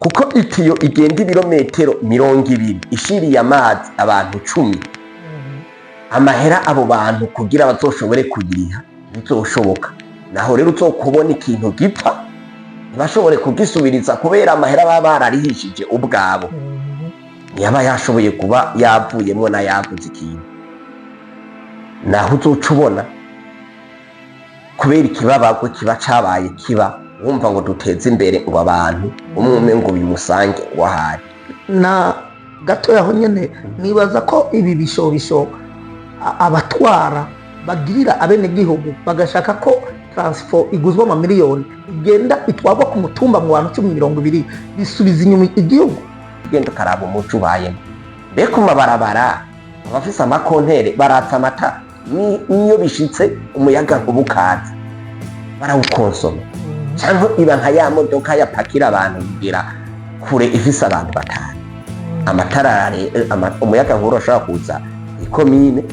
Kuko itiyo igenda ibirometero 20 ishiriye amazi abantu 10, amahera abo bantu kugira bazoshobore kuyiriha bizoshoboka. Naho rero uzokubona ikintu gipfa, ntibashobore kugisubiriza kubera amahera baba bararihishije ubwabo ntiyaba yashoboye kuba yavuyemwo n'ayaguze ikintu. Naho uzoca ubona kubera ikibabagwe kiba cabaye, kiba wumva ngo duteze imbere, ngo abantu umwe umwe ngo bimusange wahari. Na gatoya aho nyene, nibaza ko ibi bishobisho abatwara bagirira abenegihugu, bagashaka ko transfo iguzwa amamiliyoni igenda itwarwa ku mutumba mu bantu 10, 20, bisubiza inyuma igihugu. Ugenda ukaraba umuco ubayemo, mbe ku mabarabara abafise amakontere baratsa amatara? Niyo bishitse umuyaga nkuba ukaza, barawukonsoma, cyangwa iba nka ya modoka yapakira abantu kugira kure ifise abantu batanu? Amatara umuyaga nkuba urashobora kuza ikomine,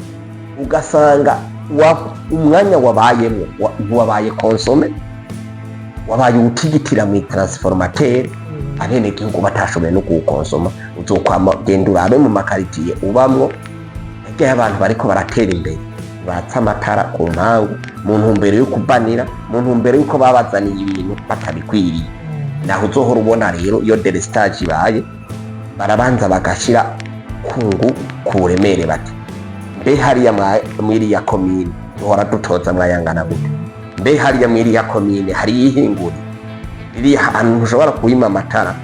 ugasanga umwanya wabayemwo ntiwabaye consommé, wabaye uwutigitira mu transformateur, abenegihugu batashoboye no kuwukonsoma. Uzokwama genda urabe mu makaritiye ubamwo, hirya y'abantu bariko baratera imbere batsa amatara ku mpangu mu ntumbero yo kubanira, mu ntumbero y'uko babazaniye ibintu batabikwiriye. Naho uzohora ubona rero, iyo délestage ibaye, barabanza bagashira kungu ku buremere, bati: "Mbe hariya mwiriya komine duhora dutoza mwayangana gute? Mbe hariya mwiriya komine hari ihinguriro ririya hantu ntushobora kuwima amatara?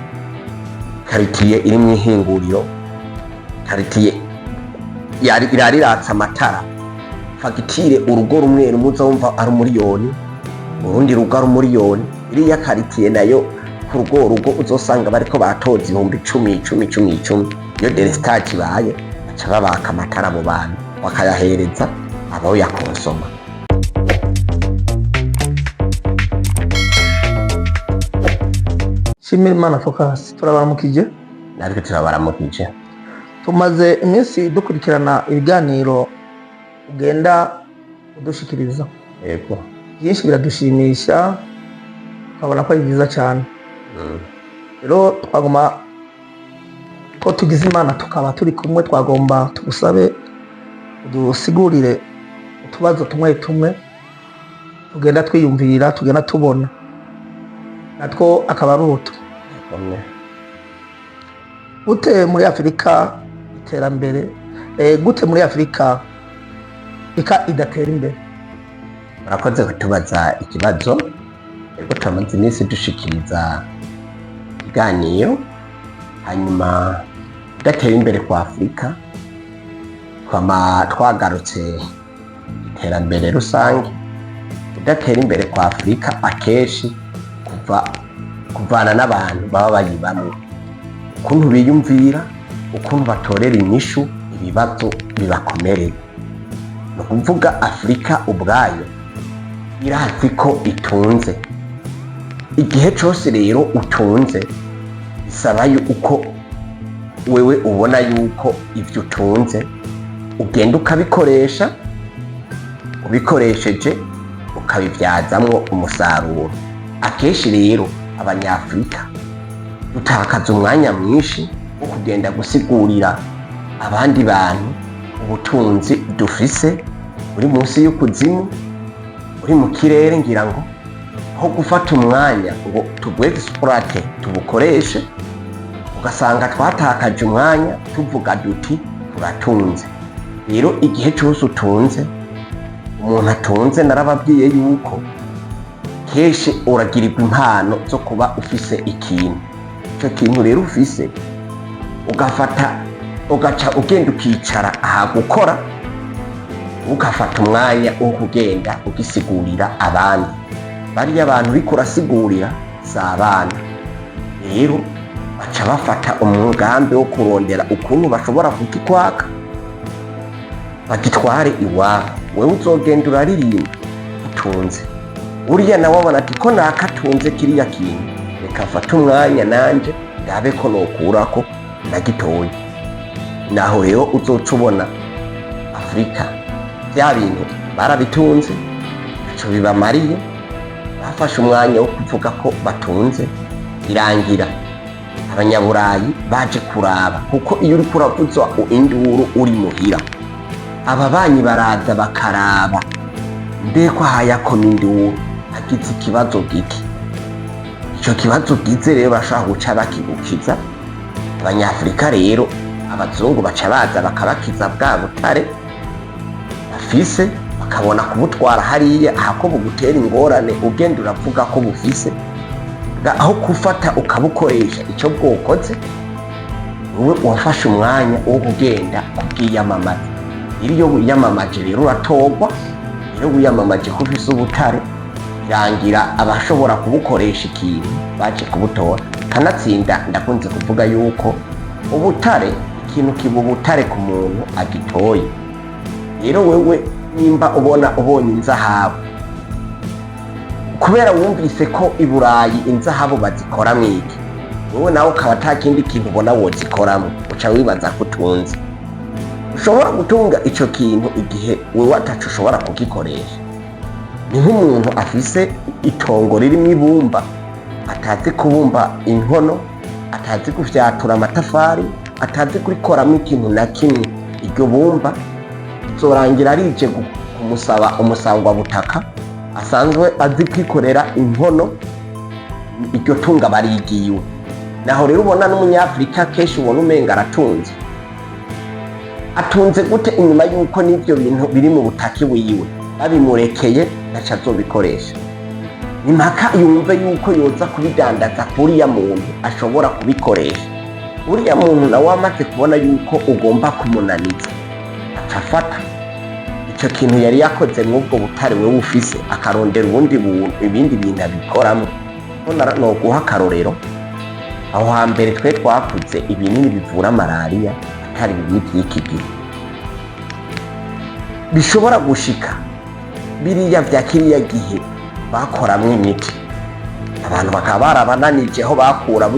Karitiye iri mu ihinguriro, karitiye irariratsa amatara, fagitire urugo rumwe rumwe uza wumva ari umuriyoni, urundi rugo ari umuriyoni. Iriya karitiye nayo ku rugo uzosanga bariko baratoza 10,000, 10, 10, 10." Iyo délestage ibaye, baca babaka amatara abo bantu, bakayahereza abo yakonsoma. Shimira Imana Focus, turabaramukije. Natwe turabaramukije. Tumaze iminsi dukurikirana ibiganiro ugenda udushikiriza. Byinshi biradushimisha, tukabona ko ari byiza cyane. Rero twagomba ko tugize Imana tukaba turi kumwe, twagomba tugusabe udusigurire utubazo tumwe tumwe tugenda twiyumvira, tugenda tubona, natwo akaba ari utu: Kumwe. Gute muri Afurika iterambere, gute muri Afurika idatera imbere? Murakoze kutubaza ikibazo. Ego, turamaze iminsi dushikiriza ibiganiro. Hanyuma kudatera imbere kwa Afurika, twama twagarutse iterambere rusange. Kudatera imbere kwa Afurika akenshi kuva kuvana n'abantu baba bayibamwo, ukuntu biyumvira, ukuntu batorera inyishu ibibazo bibakomereye. Ni ukuvuga Afurika ubwayo irazi ko itunze. Igihe cose rero utunze, bisaba yuko wewe ubona yuko ivyo utunze ugenda ukabikoresha, ubikoresheje ukabivyazamwo umusaruro. Akenshi rero Abanyafurika dutakaza umwanya mwinshi wo kugenda gusigurira abandi bantu ubutunzi dufise buri munsi y'ukuzimu, uri mu kirere, ngira ngo aho gufata umwanya ngo tubu exploite, tubukoreshe, ugasanga twatakaje umwanya tuvuga duti turatunze. Rero igihe cyose utunze, umuntu atunze, narababwiye yuko kenshi uragirirwa impano zo kuba ufise ikintu. Icyo kintu rero ufise, ugafata ugaca ugenda ukicara aha gukora, ugafata umwanya wo kugenda ugisigurira abandi. Bariya abantu uriko urasigurira si abana. Rero baca bafata umugambi wo kurondera ukuntu bashobora kukikwaka bagitware iwabo. Wewe uzogenda uraririmba utunze, uriya nawe abona ati ko nakatunze kiriya kintu, reka mfate umwanya nanje ndabe ko nokurako nagitoye. Naho rero uzoca ubona Afurika bya bintu barabitunze, ntaco bibamariye. Bafashe umwanya wo kuvuga ko batunze, birangira Abanyaburayi baje kuraba, kuko iyo uriko uravuza induru uri muhira, ababanyi baraza bakaraba: mbeko hayakoma induru, hagize ikibazo giki? Ico kibazo gize rero bashobora guca bakigukiza. Abanyafurika rero, abazungu baca baza bakabakiza bwa butare bafise, bakabona kubutwara hariya ahako bugutera ingorane. Ugenda uravuga ko bufise, aho gufata ukabukoresha icyo bwokoze, wowe wafashe umwanya wo kugenda kubwiyamamaza. Iyo wiyamamaje rero uratorwa. Iyo wiyamamaje ko ufise ubutare, birangira abashobora kubukoresha ikintu baje kubutora. Kanatsinda ndakunze kuvuga yuko ubutare, ikintu kiba ubutare ku muntu agitoye. Rero wewe nimba ubona ubonye inzahabu, kubera wumvise ko i Burayi inzahabu bazikoramwo iki, wowe nawe ukaba ata kindi kintu ubona wozikoramwo, uca wibaza ko utunze. Ushobora gutunga ico kintu igihe wewe ataco ushobora kugikoresha. Ni nk'umuntu afise itongo ririmwo ibumba, atazi kubumba inkono, atazi gufyatura amatafari, atazi kurikoramwo ikintu na kimwe. Iryo bumba zorangira rije kumusaba umusangwabutaka asanzwe azi kwikorera inkono, iryo tunga barigiwe. Naho rero ubona n'umunyafurika kenshi ubona umenga aratunze. Atunze gute inyuma y'uko n'ibyo bintu biri mu butaki wiwe babimurekeye ntaco azobikoresha? Ni mpaka yumve yuko yoza kubidandaza kuriya muntu ashobora kubikoresha. Uriya muntu nawe amaze kubona yuko ugomba kumunaniza, aca afata ico kintu yari yakoze mw'ubwo butare wewe ufise, akarondera ubundi buntu, ibindi bintu abikoramo. Noguha akarorero: aho hambere twe twakuze ibinini bivura malariya atari bibi vy'iki gihe bishobora gushika. Biriya vya kiriya gihe bakoramwo imiti, abantu bakaba barabananije aho bakura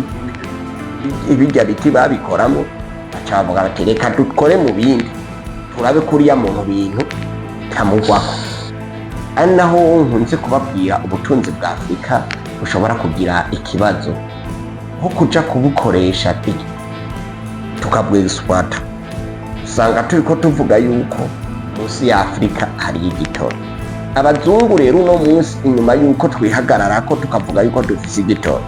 ibirya biti babikoramwo, baca bavuga bati: "Reka dukore mu bindi, turabe kuriya muntu bintu bitamugwako." Ari naho nkunze kubabwira, ubutunzi bwa Afurika bushobora kugira ikibazo nko kuja kubukoresha tukabwexploita. Usanga turiko tuvuga yuko munsi ya Afurika hari igitoro. Abazungu rero uno munsi, inyuma yuko twihagararako tukavuga yuko dufise igitoro,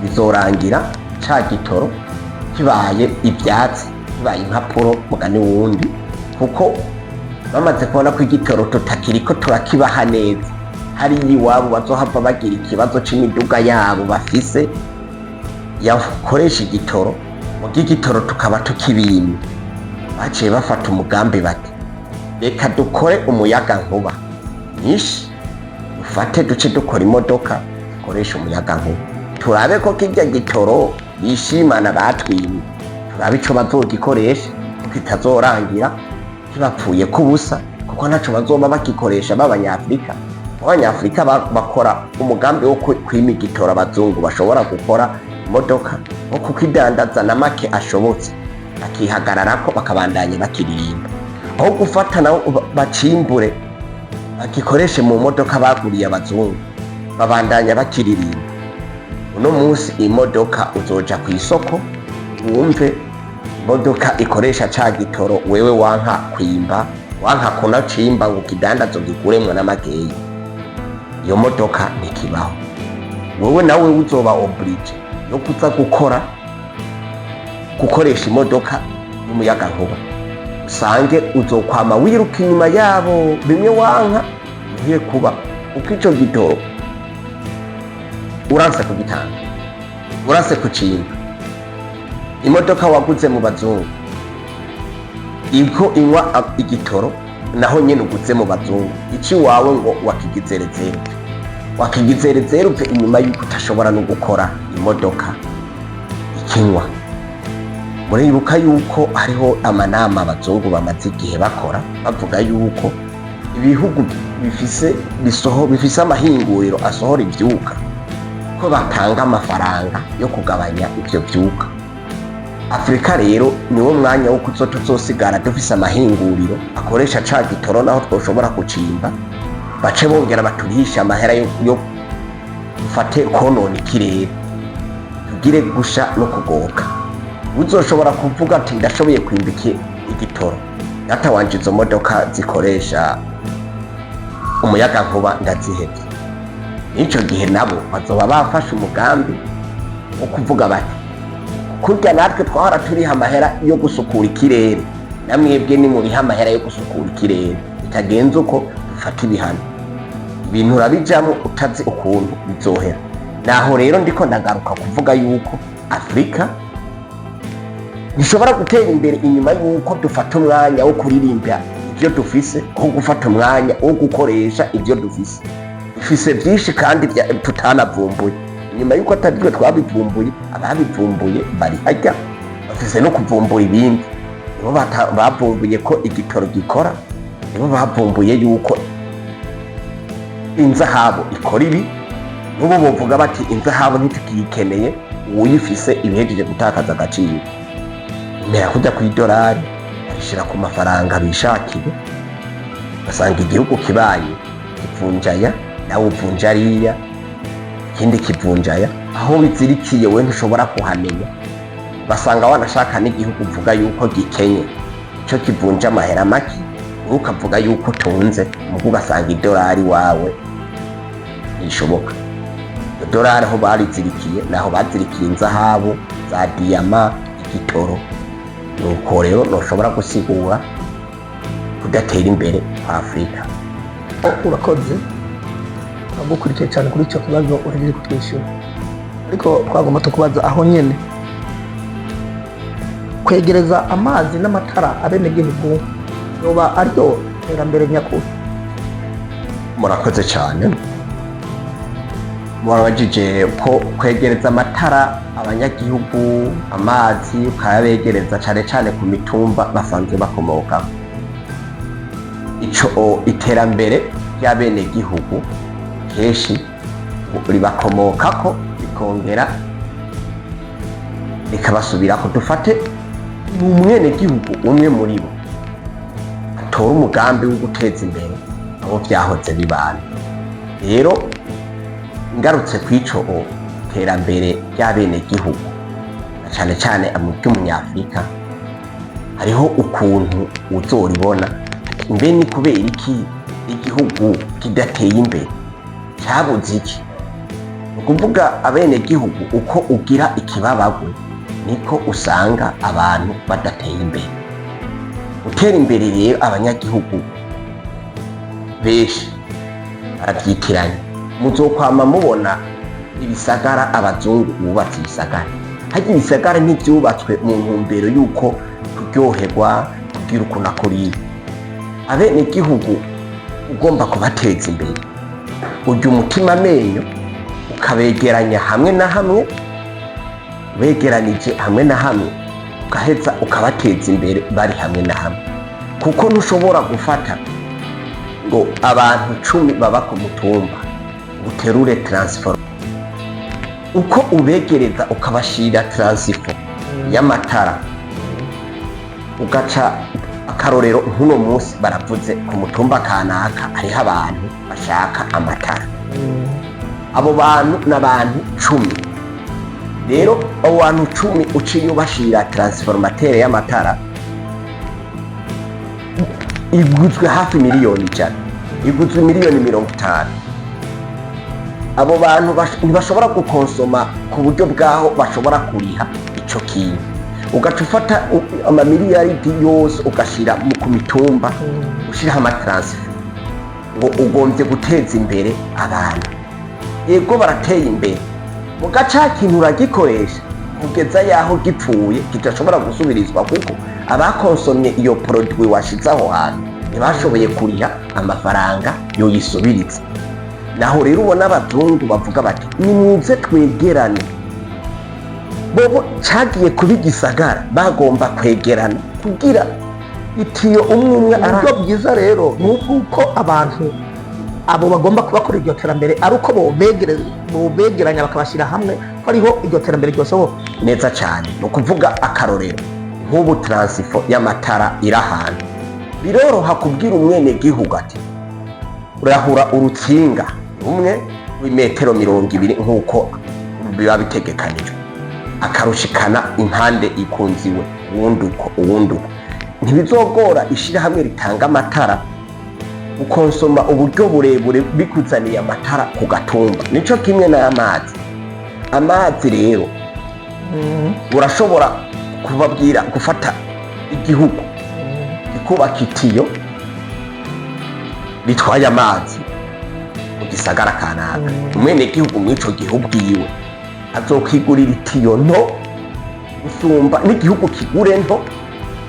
bizorangira ca gitoro kibaye ivyatsi, kibaye impapuro mugani wundi, kuko bamaze kubona ko igitoro tutakiriko turakibaha neza. Hariya iwabo bazohava bagira ikibazo c'imiduga yabo bafise yakoresha igitoro, muga igitoro tukaba tukibimye. Baciye bafata umugambi bati: "Reka dukore umuyaga nkuba nyinshi, dufate duce dukora imodoka dukoresha umuyaga nkuba, turabe ko kirya gitoro bishimana batwimye, turabe ico bazogikoresha, ko kitazorangira kibapfuye kubusa, kuko ntaco bazoba bakikoresha." B'abanyafurika, abanyafurika bakora umugambi wo kwima igitoro abazungu bashobora gukora imodoka, wo kukidandaza na make ashobotse, bakihagararako, bakabandanya bakiririmba, aho gufata nabo bacimbure bagikoreshe mu modoka baguriye abazungu, babandanya bakiririmba. Uno munsi imodoka uzoja ku isoko wumve imodoka ikoresha ca gitoro wewe wanka kwimba, wanka kunacimba ngo ukidandaze ugiguremwo n'amageyi, iyo modoka ntikibaho. Wewe nawe uzoba obligé yo kuza gukora gukoresha imodoka y'umuyagankuba, usange uzokwama wiruka inyuma yabo bimwe wanka bigiye kuba, uko ico gitoro uranse kugitanga, uranse kucimba, imodoka waguze mu bazungu iko inywa igitoro naho nyene uguze mu bazungu, ici wawe ngo wakigize réserve, wakigize réserve inyuma yuko utashobora no gukora imodoka ikinywa. Muribuka yuko hariho amanama abazungu bamaze igihe bakora, bavuga yuko ibihugu bifise bisoho bifise amahinguriro asohora ivyuka ko batanga amafaranga yo kugabanya ivyo vyuka. Afurika rero niwo mwanya wo kuzo tuzosigara dufise amahinguriro akoresha ca gitoro, naho twoshobora kucimba, bace bongera baturihisha amahera yo dufate konona ikirere. Tugire gusha no kugoka. Uzoshobora kuvuga ati: "Ndashoboye kwimba igitoro, data wanje, izo modoka zikoresha umuyaga nkuba ndazihevye." N'ico gihe nabo bazoba bafashe umugambi wo kuvuga bati: "Kurya natwe twahora turiha amahera yo gusukura ikirere, namwebwe nimuriha amahera yo gusukura ikirere, bitagenze uko dufata ibihano." Ibintu urabijamo utazi ukuntu bizohera. Naho rero ndiko ndagaruka kuvuga yuko Afurika ntishobora gutera imbere inyuma yuko dufata umwanya wo kuririmba ibyo dufise aho gufata umwanya wo gukoresha ibyo dufise. Dufise byinshi kandi tutanavumbuye. Inyuma yuko atari twe twabivumbuye, ababivumbuye bari hajya bafise no kuvumbura ibindi. Nibo bavumbuye ko igitoro gikora, nibo bavumbuye yuko inzahabu ikora ibi. N'ubu bovuga bati: "Inzahabu ntitukiyikeneye, uwuyifise ibihejeje gutakaza agaciro." Mera kujya ku idolari barishira ku mafaranga bishakiye, ugasanga igihugu kibaye kivunjaya, nawe uvunja ariya, ikindi kivunjaya. Aho bizirikiye we ntushobora kuhamenya. Ugasanga wanashaka n'igihugu uvuga yuko gikenye ico kivunja amahera make, wowe ukavuga yuko utunze, mugo ugasanga idolari wawe ntishoboka. Idolari aho barizirikiye naho bazirikiye inzahabu za diyama, igitoro. Nuko rero ntushobora gusigura kudatera imbere kwa Afurika. Urakoze, turagukurikiye cyane kuri icyo kibazo uhejeje kutwishyura. Ariko twagomba tukubaza aho nyene, kwegereza amazi n'amatara abenegihugu yoba aryo terambere nyakuri? Murakoze cyane. Murabajije ko kwegereza amatara abanyagihugu, amazi ukayabegereza cyane cyane ku mitumba basanzwe bakomoka, ico iterambere ry'abenegihugu kenshi ribakomokako, rikongera rikabasubirako. Dufate ni umwenegihugu umwe muri bo atora umugambi wo guteza imbere abo vyahoze bibana. Rero ngarutse kw'ico terambere ry'abenegihugu, na cane cane mu ry'umunyafurika, hariho ukuntu uzoribona. Mbe ni kubera iki igihugu kidateye imbere? Cyabuze iki? Ni ukuvuga abenegihugu uko ugira ikibabagwe niko usanga abantu badateye imbere. Gutera imbere rero, abanyagihugu benshi barabyitiranya. Muzokwama mubona ibisagara, abazungu bubatse ibisagara. Harya ibisagara ntivyubatswe mu ntumbero y'uko kuryoherwa, kugira ukuntu akuriye. Abenegihugu ugomba kubateza imbere, urya umutima amenyo, ukabegeranya hamwe na hamwe. Begeranije hamwe na hamwe, ugaheza ukabateza imbere bari hamwe na hamwe, kuko ntushobora gufata ngo abantu 10 baba ku mutumba ngo uterure transfo. Uko ubegereza ukabashira transfo y'amatara, ugaca akarorero, nk'uno munsi baravuze ku mutumba kanaka hariho abantu bashaka amatara. Abo bantu ni abantu 10. Rero abo bantu 10 uciye ubashira transformateur y'amatara iguzwe hafi miliyoni 100, iguzwe miliyoni 50, abo bantu ntibashobora gukonsoma ku buryo bwaho bashobora kuriha ico kintu. Ugaca ufata amamiliyaridi yose ugashira ku mitumba, ushiraho ama transfo ngo ugombye guteza imbere abantu. Yego, barateye imbere, muga ca kintu uragikoresha kugeza yaho gipfuye, kidashobora gusubirizwa, kuko abakonsomye iyo produit washize aho hantu ntibashoboye kuriha amafaranga yoyisubiriza. Naho rero ubona abazungu bavuga bati: "Nimuze twegerane." Bobo cagiye kuba igisagara, bagomba kwegerana kugira itiyo umwe umwe Uburyo bwiza rero ni ubw'uko abantu abo bagomba kubakora iryo terambere ari uko bobegeranya bakabashyira hamwe, ko ariho iryo terambere ryoshoboka. Neza cyane. Ni ukuvuga akarorero, nk'ubu transfo y'amatara iri ahantu, biroroha kubwira umwenegihugu ati: "Urahura urutsinga rumwe rw'imetero 20 nk'uko biba bitegekanijwe." Akarushikana impande ikunzi we, uwundi uko, uwundi uko. Ntibizogora ishirahamwe ritanga amatara ukonsoma uburyo burebure bikuzaniye amatara ku gatumba. Nico kimwe n'amazi. Amazi rero, urashobora kubabwira gufata igihugu kikubaka itiyo ritwaye amazi mu gisagara kanaka. Umwenegihugu mw'ico gihe ubwiwe azokwigurira itiyo nto gusumba n'igihugu kigure nto,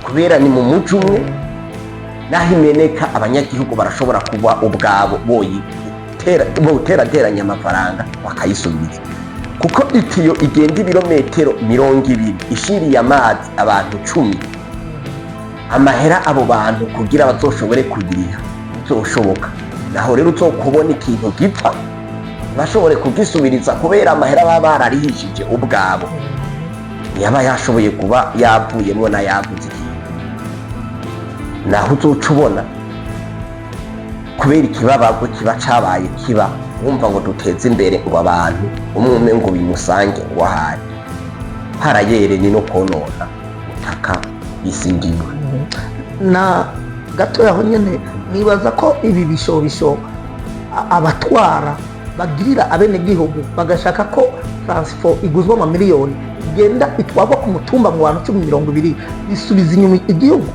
kubera ni mu muji umwe. Naho imeneka, abanyagihugu barashobora kuba ubwabo boterateranya amafaranga bakayisubiza, kuko itiyo igenda ibirometero 20 ishiriye amazi abantu 10, amahera abo bantu kugira bazoshobore kugiriha bizoshoboka. Naho rero uzokubona ikintu gipfa, ntibashobore kugisubiriza kubera amahera baba bararihishije ubwabo ntiyaba yashoboye kuba yavuyemo n'ayaguze ikintu. Naho uzoca ubona kubera ikibabagwe kiba cabaye, kiba wumva ngo duteze imbere, ngo abantu umwe umwe ngo bimusange, ngo ahari harayere ni no konona ubutaka isi ndimwe. Na gatoya aho nyene, nibaza ko ibi bishobisho abatwara bagirira abenegihugu, bagashaka ko transfo iguzwa amamiliyoni igenda itwarwa ku mutumba mu bantu 10, 20, bisubiza inyuma igihugu.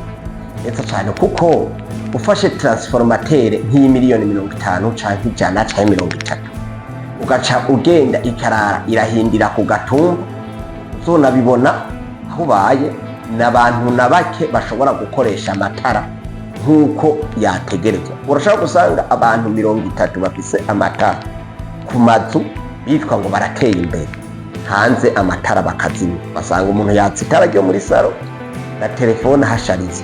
Neza cyane, kuko ufashe transformateur nk'iyi miliyoni 50 canke 100 canke 30, ugaca ugenda ikarara irahindira ku gatumba, uzonabibona aho ubaye n'abantu na bake bashobora gukoresha amatara nk'uko yategerezwa. Urashobora gusanga abantu 30 bafise amatara ku mazu, bitwa ngo barateye imbere, hanze amatara bakazimya. Basanga umuntu yatsa itara ryo muri salon na telefone hasharize,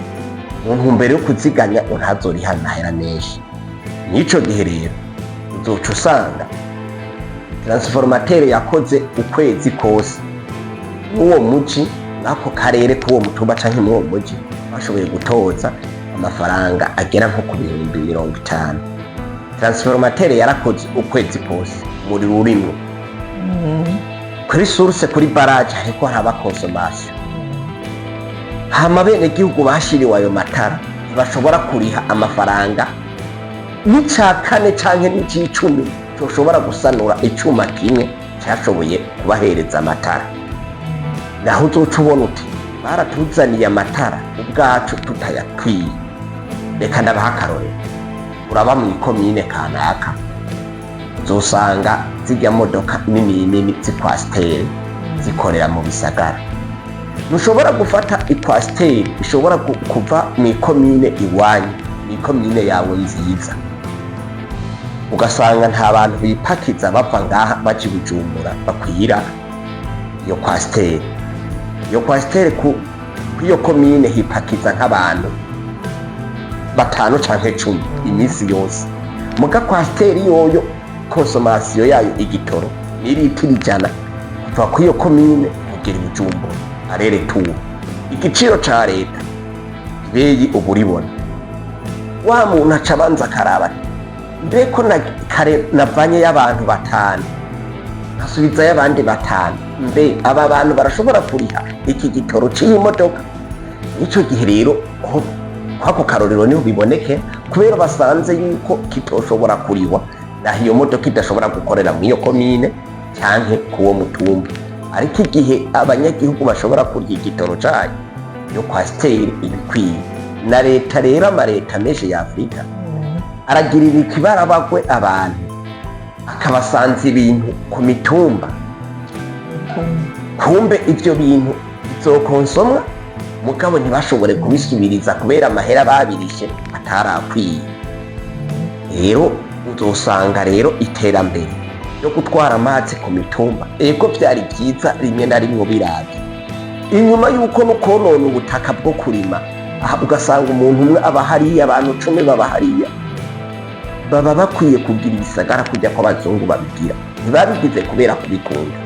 mu ntumbero yo kuziganya ngo ntazoriha amahera menshi. N'ico gihe rero uzoca usanga transformateur yakoze ukwezi kose mw'uwo muji, mw'ako karere k'uwo mutumba canke mw'uwo muji, bashoboye gutoza amafaranga agera nko ku 50,000. Transformateur yarakoze ukwezi kose, umuriro urimwo kuri source, kuri barrage hariko haraba consommation. Hama benegihugu bashiriwe ayo matara ntibashobora kuriha amafaranga n'ica kane canke n'ic'icumi coshobora gusanura icuma kimwe cashoboye kubahereza amatara. Naho uzoca ubona uti baratuzaniye amatara ubwacu tutayakwiye. Reka ndabaha akarorero. Uraba mu ikomine kanaka, uzosanga zirya modoka nini nini z'i Coaster zikorera mu bisagara. Ntushobora gufata i Coaster ishobora kuva mu ikomine iwanyu, mu ikomine yawe nziza, ugasanga nta bantu bipakiza bava ngaha baja i Bujumbura bakwira iyo Coaster. Iyo Coaster ku iyo komine hipakiza nk'abantu batanu canke 10 iminsi yose. Muga Coaster yoyo, consommation yayo, igitoro ni litiro 100 kuva ku iyo komine kugera i Bujumbura aller-retour. Igiciro ca leta beyi uba uribona. Wa muntu aca abanza akaraba ati, mbeko na kare navanye y'abantu batanu, nkasubizayo abandi batanu, mbe aba bantu barashobora kuriha iki gitoro c'iyi modoka? Nico gihe rero kwako karorero niho biboneke, kubera basanze yuko kitoshobora kurihwa, naho iyo modoka idashobora gukorera mu iyo komine canke kuwo mutumba. Ariko igihe abanyagihugu bashobora kurya igitoro cayo, iyo Coaster ibikwiye. Na leta rero, amaleta menshi ya Afurika aragirira ikibarabagwe abantu, akabasanza ibintu ku mitumba. Kumbe ivyo bintu bizokonsomwa, mugabo ntibashobore kubisubiriza kubera amahera babirishe atarakwiye. Rero uzosanga rero iterambere ryo gutwara amazi ku mitumba, ego vyari vyiza rimwe na rimwe ubiravye inyuma yuko no konona ubutaka bwo kurima. Aha ugasanga umuntu umwe aba hariya, abantu 10 baba hariya. Baba bakwiye kugira ibisagara kujya ko abazungu babigira. Ntibabigize kubera kubikunda,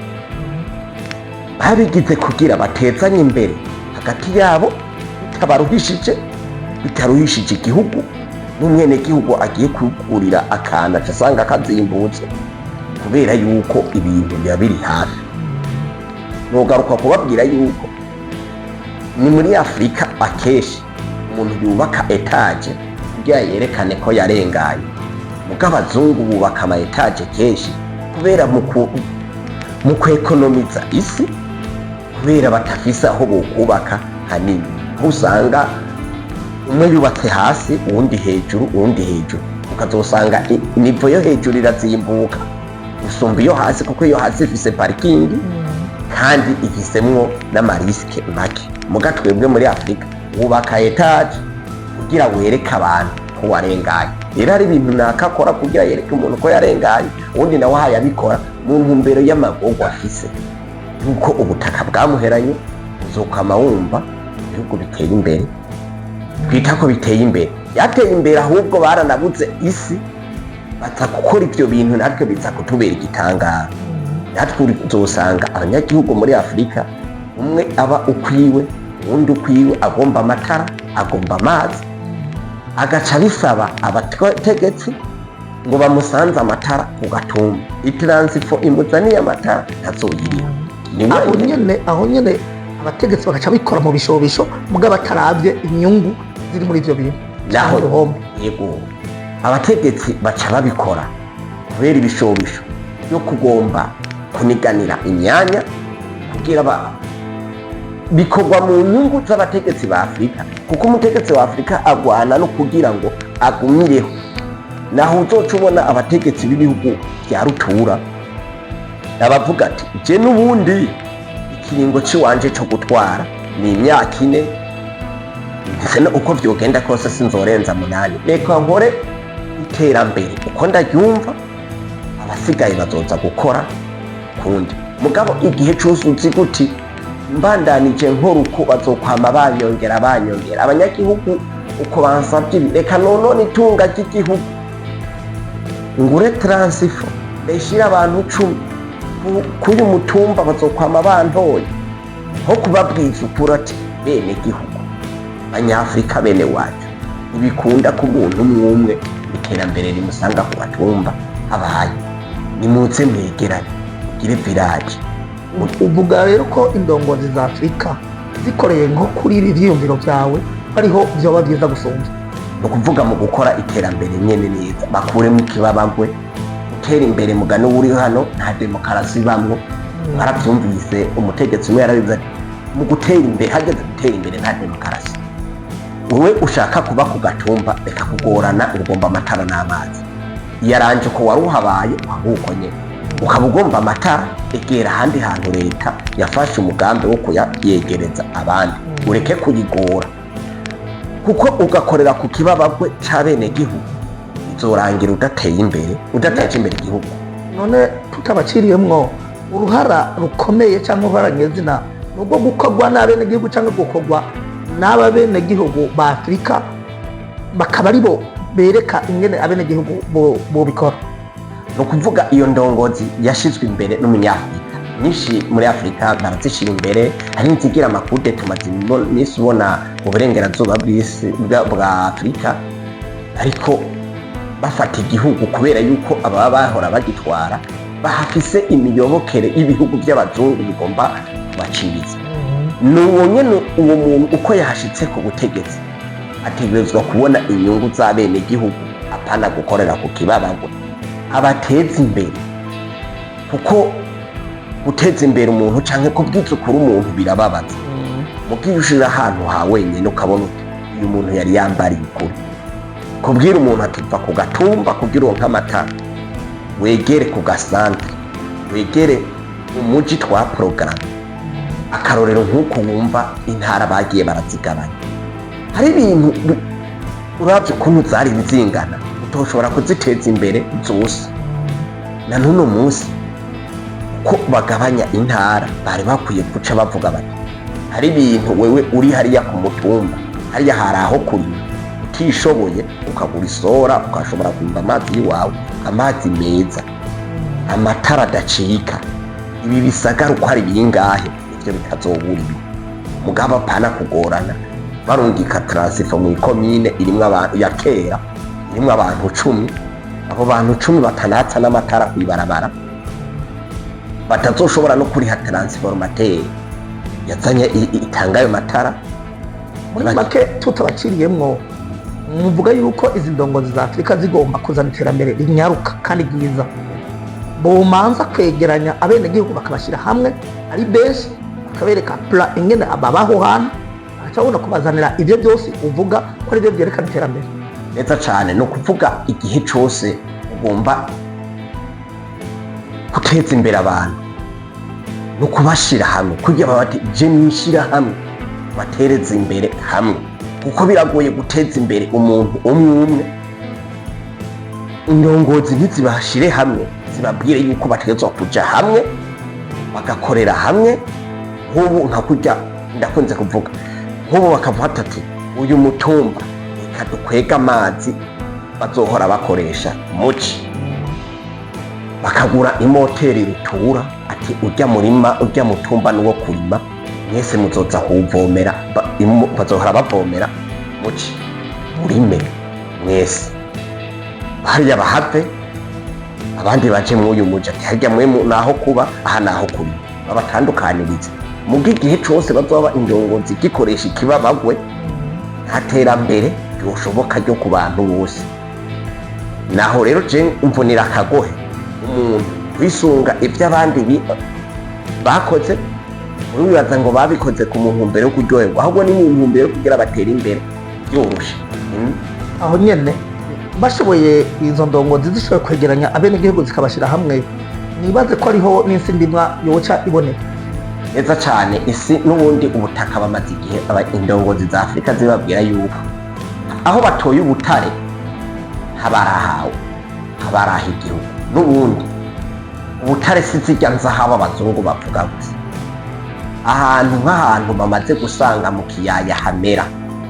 babigize kugira batezanye imbere hagati yabo bitabaruhishije, bitaruhishije igihugu. N'umwenegihugu agiye kugurira akantu aca asanga kazimbutse kubera yuko ibintu biba biri hafi. Ntugaruka kubabwira yuko ni muri Afurika akenshi umuntu yubaka étage kugira yerekane ko yarenganye, mugo abazungu bubaka ama étage kenshi kubera mu kwekonomiza isi, kubera batafise aho bokubaka hanini, aho usanga umwe yubatse hasi, uwundi hejuru, uwundi hejuru, ukazosanga niveau yo hejuru irazimbuka gusumba iyo hasi, kuko iyo hasi ifise parking kandi ifisemwo n'ama risques make. Muga twebwe muri Afurika wubaka étage kugira wereke abantu ko warenganye. Rero hari ibintu nakakora kugira yereke umuntu ko yarenganye, uwundi nawe ahayabikora mu ntumbero y'amagorwa afise, yuko ubutaka bwamuheranye. Uzokama wumva ibihugu biteye imbere, twita ko biteye imbere, byateye imbere, ahubwo baranabuze isi baza gukora ibyo bintu, natwe biza kutubera igitangaro. Natwe uzosanga abanyagihugu muri Afurika umwe aba ukwiwe, uwundi ukwiwe, agomba amatara, agomba amazi, agaca bisaba abategetsi ngo bamusanze amatara ku gatumba. I transfo imuzaniye amatara ntazoyiriha ni Aho wenyine. nyene, aho nyene abategetsi bagaca bikora mu bishobisho, mugabo bataravye inyungu ziri muri ivyo bintu Naho canke uruhombo. Yego, abategetsi baca babikora kubera ibishobisho byo kugomba kuniganira imyanya, kugira bikorwa mu nyungu z'abategetsi ba Afurika, kuko umutegetsi wa Afurika agwana no kugira ngo agumireho. Naho uzoca ubona abategetsi b'ibihugu bya rutura abavuga ati: "Je n'ubundi ikiringo ciwanje co gutwara ni imyaka 4, ndetse uko vyogenda kose sinzorenza 8, reka nkore iterambere uko ndaryumva, abasigaye bazoza gukora kundi." Mugabo igihe cose uzi guti mbandanije nkora uko, bazokwama banyongera, banyongera, abanyagihugu uko bansabye ibi, reka nonone itunga ry'igihugu, ngure transfo, ndayishire abantu 10 k'uyu mutumba, bazokwama bantoye. Nko kubabwiza ukuri ati: "Bene gihugu, Banyafurika bene wacu, ntibikunda ko umuntu umwe umwe iterambere rimusanga ku gatumba abaye. Nimuze mwegerane mugire village." Uvuga rero ko indongozi za Afurika zikoreye nko kuri ibi vyiyumviro vyawe, hariho vyoba vyiza gusumvya. Ni ukuvuga mu gukora iterambere nyene neza, bakuremo ikibabagwe, gutera imbere mugani uri hano nta demokarasi ibamwo. Mwaravyumvise, umutegetsi umwe yarabivuze ati: "Mu gutera imbere, hageze gutera imbere nta demokarasi. Wowe ushaka kuba ku gatumba, reka kugorana, ugomba amatara n'amazi, yaranje ko wari uhabaye ahubwo nyene ukaba ugomba amatara, egera ahandi hantu leta yafashe umugambi wo kuyayegereza abandi, ureke kuyigora, kuko ugakorera ku kibabagwe c'abenegihugu bizorangira udateye imbere, udateje imbere igihugu." None tutabaciriyemwo, uruhara rukomeye cyangwa uruhara nyezina ni ubwo gukorwa n'abenegihugu cyangwa gukorwa n'aba benegihugu ba Afurika, bakaba aribo bereka ingene abenegihugu bobikora? Ni ukuvuga iyo ndongozi yashizwe imbere n'umunyafurika, nyinshi muri Afurika barazishyira imbere, hari n'izigira amakude. Tumaze iminsi ubona mu burengerazuba bw'isi bwa Afurika, ariko bafata igihugu kubera yuko ababa bahora bagitwara bahafise imiyobokere y'ibihugu by'abazungu bigomba kubaciriza. Ni uwo nyene, uwo muntu uko yahashitse ku butegetsi ategerezwa kubona inyungu z'abenegihugu, apana gukorera ku kibabagwe, abateza imbere, kuko guteza imbere umuntu canke kubwiza ukuri umuntu birababaza. Mugihe ushira ahantu ha wenyene ukabona uti: "Uyu muntu yari yambariye ukuri." Kubwira umuntu ati: "Va ku gatumba kugira uronke amatara, wegere ku gasantere, wegere umuji twa porogaramu." Akarorero nk'uko wumva intara bagiye barazigabanya, hari ibintu uravye ukuntu zari zingana utoshobora kuziteza imbere zose. Na n'uno munsi uko bagabanya intara, bari bakwiye guca bavuga bati: "Hari ibintu wewe uri hariya ku mutumba, hariya hari aho kurima, utishoboye ukagura isora, ukashobora kumva amazi y'iwawe, amazi meza, amatara adacika, ibi bisagara uko ari bingahe, ivyo bitazobura ibi." Mugabo apana kugorana barungika transfo mu ikomine irimwo abantu ya kera, irimwo abantu 10, abo bantu 10 batanatsa n'amatara kw'ibarabara. Batazoshobora no kuriha transformateur yazanye itanga ayo matara. Muri make, tutabaciriyemwo, muvuga yuko izi ndongozi za Afurika zigomba kuzana iterambere rinyaruka kandi ryiza, bomanza kwegeranya abenegihugu, bakabashyira hamwe ari benshi, bakabereka plan ingene babaho hantu, bagaca babona kubazanira ibyo byose uvuga ko ari byo byerekana iterambere. Neza cane. Ni ukuvuga, igihe cose ugomba guteza imbere abantu, ni ukubashira hamwe kugira bati je mwishira hamwe, batereze imbere hamwe, kuko biragoye guteza imbere umuntu umwe umwe. Indongozi ntizibashire hamwe, zibabwire yuko bategerezwa kuja hamwe, bagakorera hamwe. Nk'ubu nka kurya ndakunze kuvuga, nk'ubu bakavuga ati: "Uyu mutumba reka dukwege amazi bazohora bakoresha muci." Bakagura imoteri rutura, ati: "Urya murima, urya mutumba nuwo kurima, mwese muzoza kuwuvomera." Bazohora bavomera muci, murime mwese. Hariya bahave, abandi baje mw'uyu muji, ati: "Harya mwe naho kuba, aha naho kurima." Babatandukanirize. Muga igihe cose bazoba indongozi gikoresha ikibabagwe, nta terambere ryoshoboka ryo ku bantu bose. Naho rero je mvunira akagohe umuntu kwisunga ibyo abandi bakoze, uribaza ngo babikoze ku mu ntumbero yo kuryoherwa, ahubwo ni mu ntumbero yo kugira batere imbere byoroshe. Aho nyene bashoboye, izo ndongozi zishoboye kwegeranya abenegihugu zikabashyira hamwe, nibaze ko ariho n'isi ndimwa yoca iboneka. Neza cane. Isi n'ubundi ubutaka, bamaze igihe indongozi za Afurika zibabwira yuko aho batoye ubutare habarahawe, habaraha igihugu. N'ubundi ubutare si zirya nzahabu abazungu bavuga gusa. Ahantu nk'ahantu bamaze gusanga mu kiyaya hamera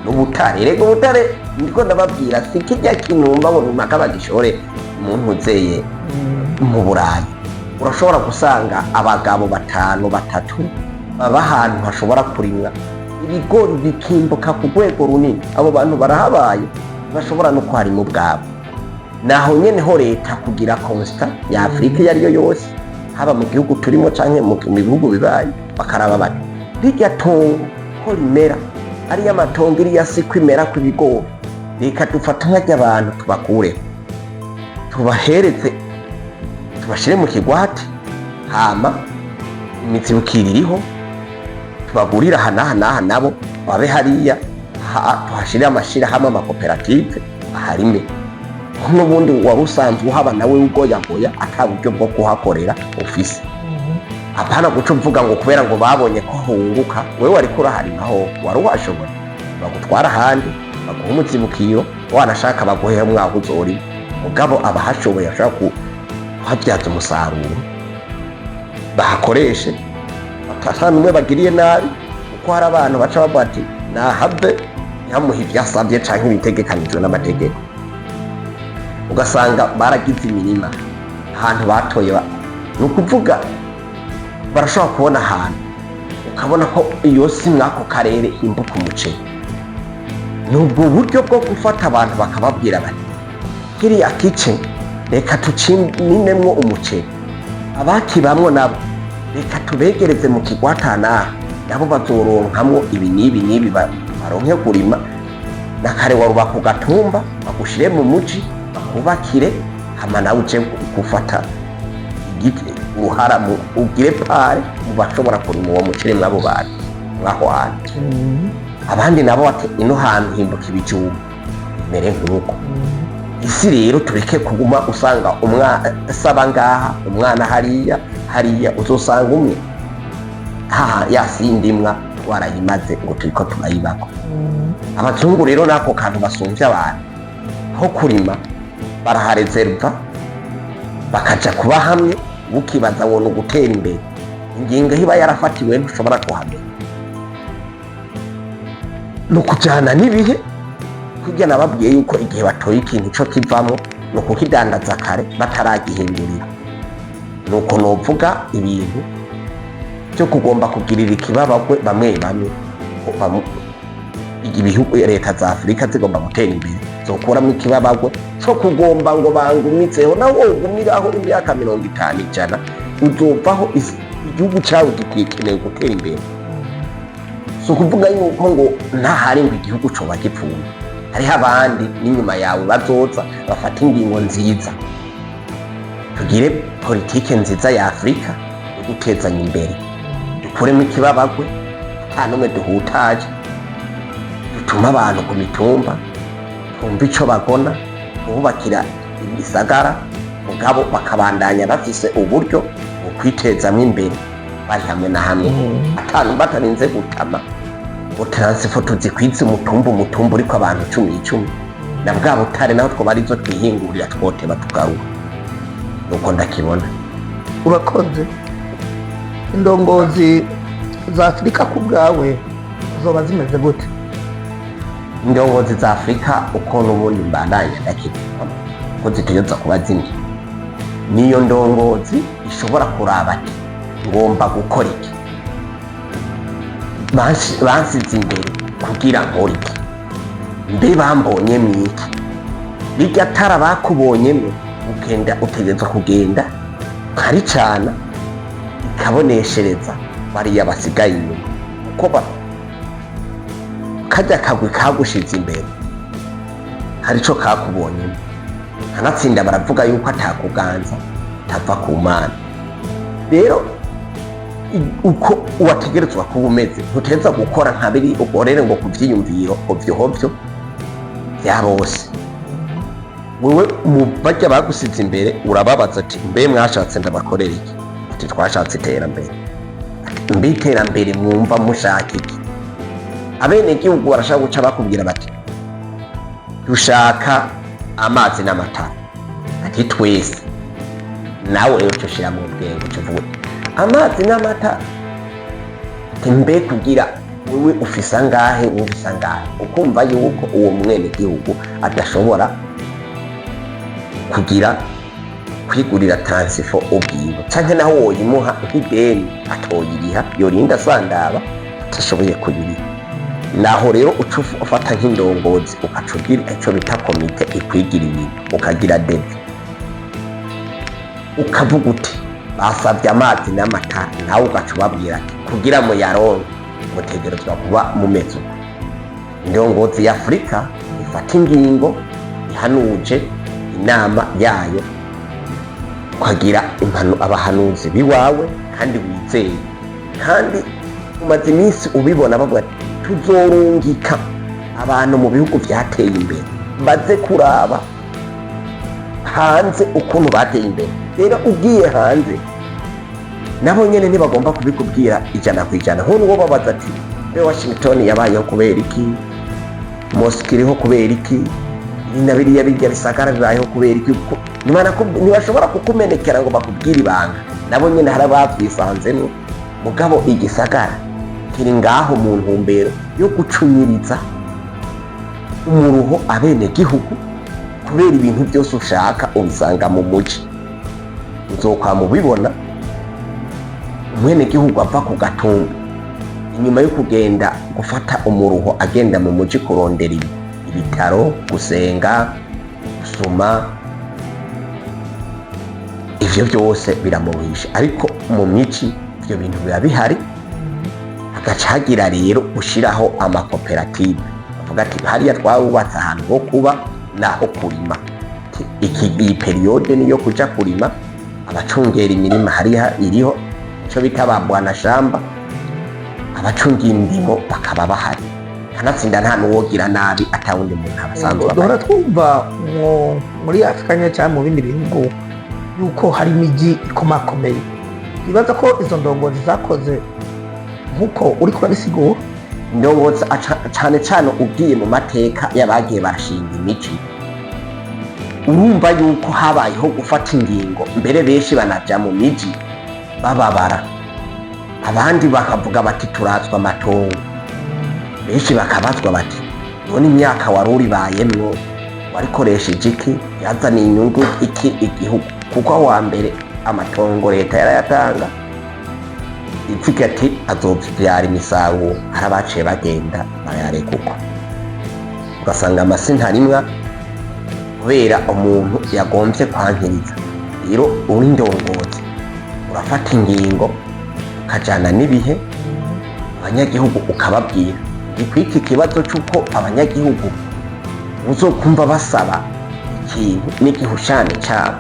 n'ubutare. Rego ubutare ndiko ndababwira si kirya kinumba ngo runaka bagishore mu ntuzeye mu Burayi. Urashobora gusanga abagabo batanu, batatu baba ahantu hashobora kurimwa ibigori bikimbuka ku rwego runini. Abo bantu barahabaye, bashobora no kuharima ubwabo. Naho nyene ho leta kugira constat ya Afurika iyo ariyo yose, haba mu gihugu turimo canke mu bihugu bibaye, bakaraba bati: "Rirya tongo ko rimera, ariya matongo, iriya si ko imera kw'ibigori, reka dufate nk'arya abantu tubakureho, tubahereze, tubashire mu kigwati, hama imizibukiro iriho, tubagurire aha n'aha n'aha, nabo babe hariya, tuhashire amashirahamwe, amakoperative aharime." N'ubundi wari usanzwe uhaba nawe ugoyagoya, ata buryo bwo kuhakorera ufise. Apana guca uvuga ngo kubera ngo babonye ko hunguka, wewe wariko uraharima, ho wari uhashobora. Bagutwara ahandi, baguha umuzibukiro, wanashaka baguhe mwaho uzorima. Mugabo abahashoboye bashobora kuhabyaza umusaruro, bahakoreshe ata n'umwe bagiriye nabi, kuko hari abantu baca bavuga ati: "Nahave, ntihamuhe ibyo asabye canke ibitegekanijwe n'amategeko." Ugasanga baragize imirima ahantu batoye. Ni ukuvuga barashobora kubona ahantu, ukabona ko iyo si mw'ako karere himbuka umuceri. Ni ubwo buryo bwo gufata abantu bakababwira bati: "Kiriya kice reka tucimimemwo umuceri, abakibamwo nabo reka tubegereze mu kigwatanaha, nabo bazoronkamwo ibi n'ibi n'ibi, baronke kurima." Na kare waruba ku gatumba, bagushire mu muji, bakubakire, hama nawe uje gufata igiti uruhara mu ugire part mu bashobora kurima uwo muceri mw'abo bantu mw'aho hantu. Abandi nabo bati: "Ino hantu himbuka ibijumba, bimere nk'uko." Isi rero tureke kuguma usanga umwana saba ngaha, umwana hariya, hariya, uzosanga umwe haha yasindimwa warayimaze ngo turiko turayibako. Abazungu rero nako kantu basumvye abantu, aho kurima baraharezerva, bakaja kuba hamwe. Bukibaza ngo ni ugutera imbere. Ingingo iba yarafatiwe ntushobora kuhamenya. Ni ukujana n'ibihe. Kurya nababwiye yuko igihe batoye ikintu ico kivamwo, ni ukukidandaza kare bataragihindurira. Nuko novuga ibintu byo kugomba kugirira ikibabagwe bamwe bamwe, ibihugu, leta za Afurika zigomba gutera imbere, zokuramo ikibabagwe co kugomba ngo bangumitseho. Nawe wogumiraho imyaka 50, 100. Uzovaho igihugu cyawe gikeneye gutera imbere. Si ukuvuga yuko ngo ntahari ngo igihugu coba gipfuye, hariho abandi n'inyuma yawe bazoza bafata ingingo nziza. Tugire politike nziza ya Afurika yo gutezanya imbere, dukuremo ikibabagwe, ata n'umwe duhutaje, dutume abantu ku mitumba twumve ico bagona, kububakira ibisagara, mugabo bakabandanya bafise uburyo bwo kwitezamwo imbere bari hamwe na hamwe, atanu batarinze gutama ngo transfo tuzikwize umutumba umutumba uriko abantu cumi icumi. Na bwa butare naho twoba arizo twihingurira, twoteba tugaruka. Nuko ndakibona. Urakoze. Indongozi za Afurika ku bwawe zoba zimeze gute? Indongozi za Afurika, uko n'ubundi mbandanya ndakibona ko zitegerezwa kuba zimwe, niyo ndongozi ishobora kuraba ati: "Ngomba gukora iki? Bansize imbere kugira nkore iki? Mbe bambonye mwiki?" Rirya tara bakubonyemwo, ugenda, utegerezwa kugenda ukaricana, ikaboneshereza bariya basigaye inyuma, kuko karya kagwi kagushize imbere hari ico kakubonyemo. Kanatsinda baravuga yuko atakuganza tava ku Mana. Rero uko wategerezwa kuba umeze, ntutegerezwa gukora nka biri ukorere ngo ku vyiyumviro hovyo hovyo vya bose. Wewe mu barya bagusize imbere urababaza ati: "Mbe mwashatse ndabakorera iki?" Ati: "Twashatse iterambere." Ati: "Mbe iterambere mwumva mushaka iki?" Abenegihugu barashaka guca bakubwira bati: "Dushaka amazi n'amatara." Ati: "Twese." Nawe rero uca ushira mu bwenge, uca uvuga uti: "Amazi n'amatara." Ati: "Mbe kugira wewe ufise angahe? Wowe ufise angahe?" Ukumva yuko uwo mwenegihugu adashobora kugira kwigurira transfo ubwiwe, canke naho woyimuha nk'ideni atoyiriha, yorinda asandaba atashoboye kuyiriha. Naho rero uca ufata nk'indongozi, ugaca ugira ico bita komite ikwigira ibintu, ukagira devis, ukavuga uti: "Basabye amazi n'amatara." Nawe ugaca ubabwira ati: "Kugira muyaronke mutegerezwa kuba mumeze uko." Indongozi ya Afurika ifata ingingo ihanuje inama yayo, ukagira abahanuzi biwawe kandi wizeye. Kandi umaze iminsi ubibona bavuga ati: "Tuzorungika abantu mu bihugu vyateye imbere baze kuraba hanze ukuntu bateye imbere." Rero ugiye hanze, nabo nyene ntibagomba kubikubwira 100%. Nk'ubu wo babaza ati: "Mbe Washington yabayeho kubera iki? Moscow iriho kubera iki? Ibi na biriya birya bisagara bibayeho kubera iki?" Ntibashobora kukumenekera ngo bakubwire ibanga. Nabo nyene hari abavyisanzemwo. Mugabo igisagara kiri ngaho mu ntumbero yo gucunyiriza umuruho abenegihugu, kubera ibintu byose ushaka ubisanga mu muji. Uzokwama ubibona, umwenegihugu ava ku gatumba inyuma yo kugenda gufata umuruho, agenda mu muji kurondera ibitaro, gusenga, gusoma, ivyo byose biramuruhisha. Ariko mu mici ivyo bintu biba bihari. Hagaca hagira rero gushiraho amakoperative, bavuga ati: "Hariya twawubatse ahantu ho kuba naho kurima. Ati, iki iyi période niyo kuja kurima." Abacungera imirima hariya iriho ico bita ba bwana shamba, abacungira indimo bakaba bahari. Kanatsinda nta n'uwogira nabi atawundi muntu abasanzwe. Duhora twumva muri Afurika nyine cyangwa mu bindi bihugu yuko hari imijyi ikomakomeye. Ibaza ko izo ndongozi zakoze nk'uko uri kurabisigura? Indongozi cane cane ugiye mu mateka y'abagiye barashinga imiji, urumva yuko habayeho gufata ingingo. Mbere benshi banaja mu miji bababara, abandi bakavuga bati: "Turatswa amatongo." Benshi bakabazwa bati: "None imyaka wari uribayemwo warikoresheje iki? Yazaniye inyungu iki igihugu?" Kuko aho wa mbere amatongo leta yarayatanga ivuga ati: "Azovyara imisaruro." Hari abaciye bagenda barayareka uko, ugasanga amasi ntarimwa kubera umuntu yagombye kwankiriza. Rero uri ndongozi, urashobora gufata ingingo. Urafata ingingo ukajana n'ibihe, abanyagihugu ukababwira. Ndi kibazo cy'uko abanyagihugu uzokumva basaba ikintu n'igihushane cyabo.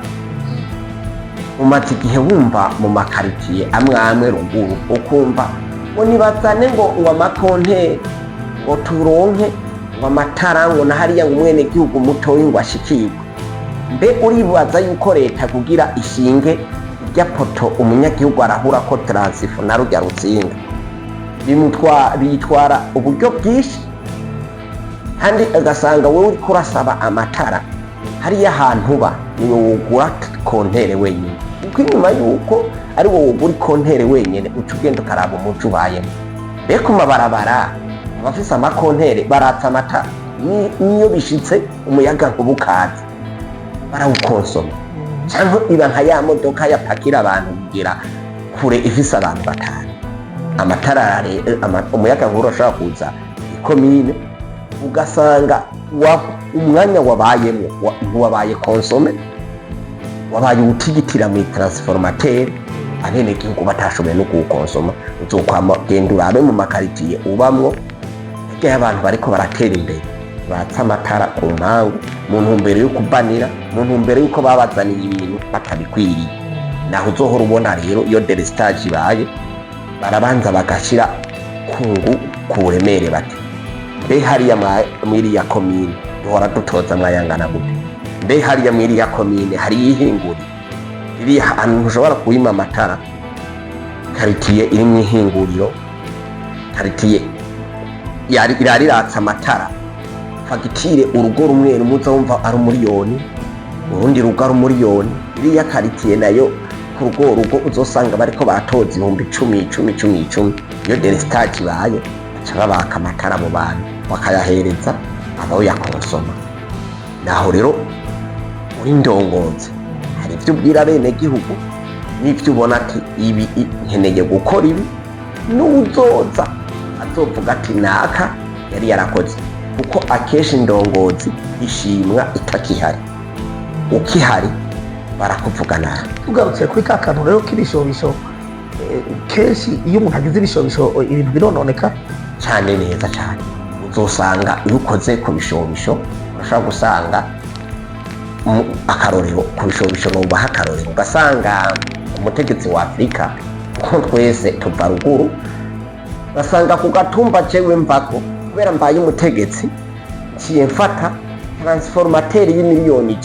Umaze igihe wumva mu makaritiye amwe amwe ruguru, ukumva ngo nibazane ngo amakonteri, ngo turonke ngo amatara, ngo na hariya, ngo umwenegihugu mutoyi ngo ashikirwe. Mbe uribaza yuko leta kugira ishinge irya poto, umunyagihugu arahura ko transfo na rurya rutsinga bimutwa bitwara uburyo bwinshi, kandi ugasanga wowe uriko urasaba amatara hariya ahantu uba niwe wugura compteur wenyine, kuko inyuma yuko ari wowe wugura compteur wenyine, uca ugenda ukaraba umuco ubayemo. Mbe ku mabarabara abafise amakonteri baratsa amatara? Niyo bishitse umuyaga nkuba ukaza, barawukonsoma? Cyangwa iba nka ya modoka yapakira abantu kugira kure ifise abantu batanu, amatara umuyaga nkuba urashobora kuza ikomine, ugasanga umwanya wabayemwo ntiwabaye consommé, wabaye uwutigitira mu transformateur, abenegihugu batashoboye no kuwukonsoma. Uzokwama genda urabe mu makaritiye ubamwo, hirya y'abantu bariko baratera imbere batsa amatara ku mpangu mu ntumbero yo kubanira, mu ntumbero y'uko babazaniye ibintu batabikwiriye. Naho uzohora ubona rero, iyo délestage ibaye, barabanza bagashira kungu ku buremere, bati: "Mbe hariya mwiriya komine duhora dutoza mwayangana gute? Mbe hariya mwiriya komine hari ihinguriro riri ahantu ntushobora kuwima amatara? Karitiye iri mu ihinguriro, karitiye irariratsa amatara, fagitire urugo rumwe rumwe uza wumva ari 1 miliyoni, urundi rugo ari 1 miliyoni. Iriya karitiye nayo ku rugo uzosanga bariko baratoza 10,000, 10, 10, 10." Iyo délestage ibaye, baca babaka amatara abo bantu, bakayahereza abayakonsoma. Naho rero uri ndongozi, hari ibyo ubwira bene gihugu n'ibyo ubona ati: "Ibi nkeneye gukora ibi", n'uzoza azovuga ati: "Naka yari yarakoze." Kuko akenshi indongozi ishimwa itakihari, ukihari barakuvuga nabi. Tugarutse kuri ka kantu rero k'ibishobisho, kenshi iyo umuntu agize ibishobisho, ibintu birononeka. Cyane, neza cyane. Uzosanga iyo ukoze ku bishobisho, urashobora gusanga akarorero ku bishobisho, nubaha akarorero, ugasanga umutegetsi wa Afurika, kuko twese tuva ruguru, ugasanga ku gatumba jewe mvako, kubera mbaye umutegetsi, nciye mfata transformateur y'100 miliyoni,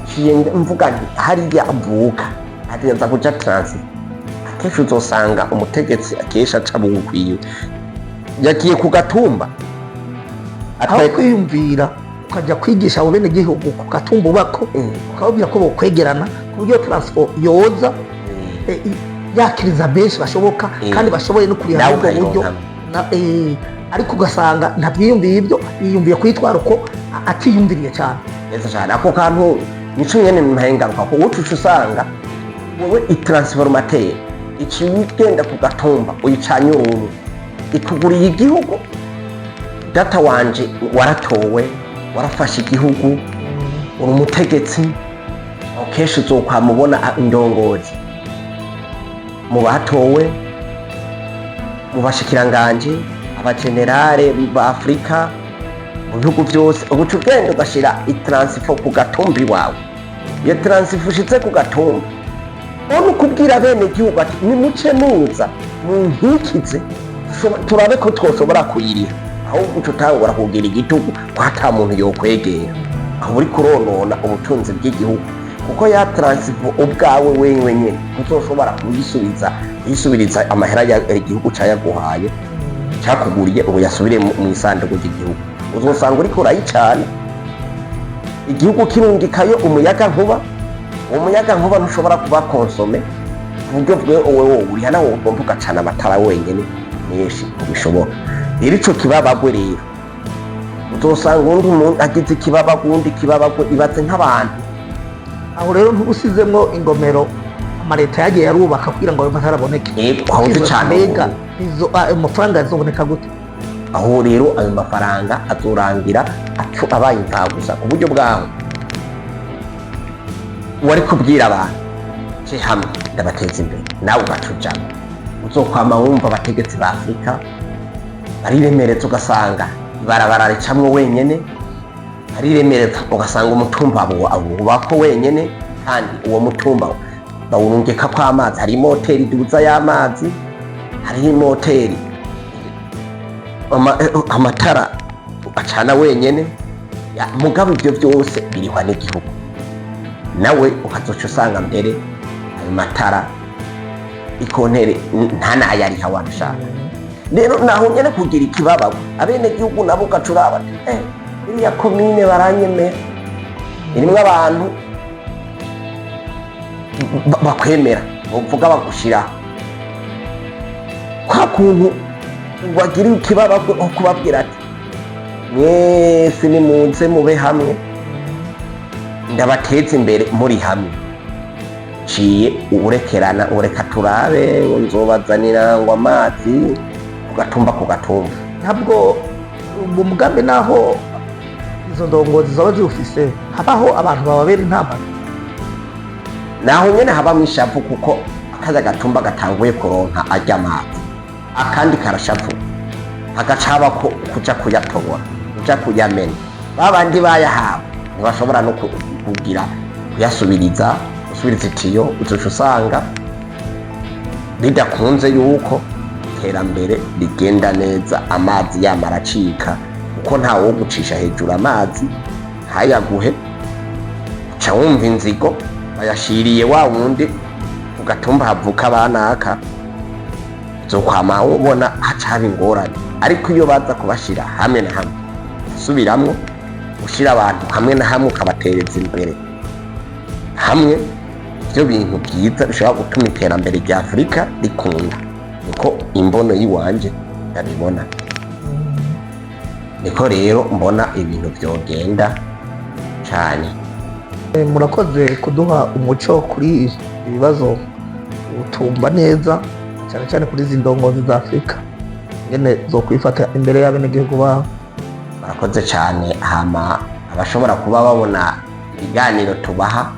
nciye mvuga nti hariya avuka ategereza kuja transfo. Akenshi uzosanga umutegetsi akenshi aca bugukwiwe yagiye ku gatumba aho atwaye kwiyumvira ukajya kwigisha abo bene gihugu ku gatumba ubako, ukababwira ko bokwegerana ku buryo transfo yoza yakiriza benshi bashoboka kandi bashoboye no kuriha nawe muri ubwo buryo. ukayironkamo. Ariko ugasanga ntabyiyumviye ibyo, yiyumviye kuyitwara uko atiyumviriye cyane. Neza cyane, ako kantu nico nyene ntahengaruka ko uca usanga wowe i transformateur iciye ugenda ku gatumba uyicanye urumwe, ikuguriye igihugu. Data wanje, waratowe, warafashe igihugu, uri umutegetsi. Aho kenshi uzokwama ubona indongozi mu batowe, mu bashikiranganji, abagenerale ba Afurika, mu bihugu byose, ubuca ugenda ugashira i transfo ku gatumba iwawe. Iyo transfo ushitse ku gatumba, ubona ukubwira bene igihugu ati: "Nimuce muza munkikize, turabe ko twoshobora kuyiriha." Ahubwo uca utangura kugira igitugu ko ata muntu yokwegera. Aho uri kuronona ubutunzi bw'igihugu, kuko ya transfo ubwawe wenyine nyene uzoshobora kuyisubiza, kuyisubiriza amahera igihugu cayaguhaye, cakuguriye, ubu yasubire mu isanduku ry'igihugu. Uzosanga uriko urayicana, igihugu kirungikayo umuyaga nkuba, uwo muyaga nkuba ntushobora kuba consommé ku buryo bwe wowe wowe uriha, nawe ugomba ugacana amatara wenyine menshi, ntibishoboka. Rero ico kibabagwe rero, uzosanga undi muntu agize ikibabagwe, uwundi ikibabagwe. Ibaze nk'abantu. Aho rero ntubusizemwo ingomero amaleta yagiye yarubaka kugira ngo ayo matara aboneke? Yego, aho uzicana. Mbega ayo mafaranga azoboneka gute? Aho rero ayo mafaranga azorangira abaye imfagusa ku buryo bwaho wari kubwira abantu. Ce hamwe ndabateza imbere, nawe ugatujamo. Uzokwama wumva abategetsi ba Afurika bariremereza, ugasanga ibarabara ricamwo wenyene, bariremereza ugasanga umutumba awubako wenyene, kandi uwo mutumba bawurungikako amazi. Hari imoteri iduza y'amazi, hariho imoteri amatara acana wenyene. Mugabo ivyo vyose birihwa n'igihugu, nawe ukazoca usanga mbere ayo matara ikontere nta nayariha wanashaka. Rero naho nyene kugira ikibababo abenegihugu nabo ugaca uraba ati, iriya komine baranyemera, irimwo abantu bakwemera, bavuga bagushiraho kwa kuntu bagira ikibababo aho kubabwira ati mwese nimuze mube hamwe ndabateze imbere muri hamwe. Ciye urekerana, ureka turabe ngo nzobazanira ngo amazi ku gatumba ku gatumba. Ntabwo uwo mugambi, naho izo ndongozi zaba ziwufise, habaho abantu bababera intambara. Naho nyene habamwo ishavu, kuko akarya gatumba gatanguye kuronka arya amazi, akandi karashavu, hagaca habako kuja kuyatobora, kuja kuyamena. Babandi bayahawe ntibashobora no kugira kuyasubiriza, gusubiriza itiyo. Uzoca usanga bidakunze yuko iterambere rigenda neza, amazi yama aracika, kuko ntawo gucisha hejuru amazi ntayaguhe. Uca wumva inzigo bayashiriye wa wundi ku gatumba havuka abanaka, uzokwama ubona haca haba ingorane. Ariko iyo baza kubashira hamwe na hamwe, subiramwo gushira abantu hamwe na hamwe ukabatereza imbere hamwe, ivyo bintu byiza bishobora gutuma iterambere rya Afurika rikunda. Niko imbono y'iwanje ndabibona, niko rero mbona ibintu vyogenda cane. Murakoze kuduha umuco kuri ibibazo utumva neza, cyane cyane kuri izi ndongozi za Afurika ingene zo kwifata imbere y'abenegihugu babo. Barakoze cyane. Hama abashobora kuba babona ibiganiro tubaha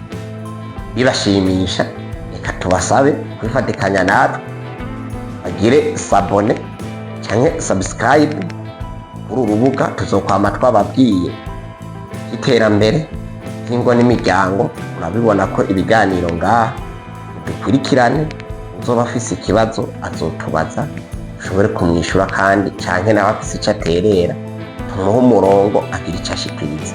bibashimisha, reka tubasabe kwifatikanya natwe, bagire s'abonner canke subscribe kuri uru rubuga. Tuzokwama twababwiye iterambere ry'ingo n'imiryango. Urabibona ko ibiganiro ngaha dukurikirane. Uzoba afise ikibazo azotubaza, ushobore kumwishyura, kandi canke nawe afise icyo aterera tumuhe umurongo agira icyo ashikiriza.